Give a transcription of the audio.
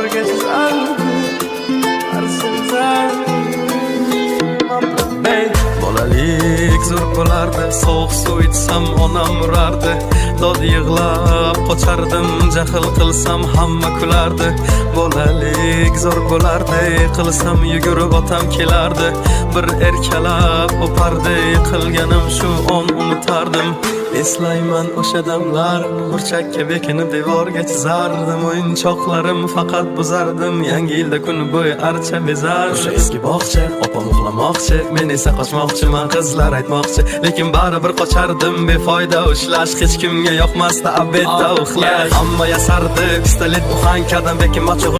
Devorga chizardim. Arsizlar. Ey, bolalik zo'r bo'lardi. Sovuq suv ichsam, onam urardi. Dod yig'lab qochardim. Jahl qilsam, hamma kulardi. Bolalik zo'r bo'lardi. Qilsam yugurib otam kelardi. Bir erkalab o'pardi. Qilganim shu on unutardim. Eslayman o'sha damlarni. Burchakka bekinib, devorga chizardim. O'yinchoqlarim faqat buzardim. Yangi yilda kun bo'yi archa bezar. O'sha eski bog'cha. Opam uxlamoqchi, men esa qochmoqchiman. Qizlar aytmoqchi, lekin baribir qochardim. Befoyda ushlash hech kimga yoqmasdi. Обед da uxlash. Hamma yasardi pistolet, буханка dan bekinmoqchi.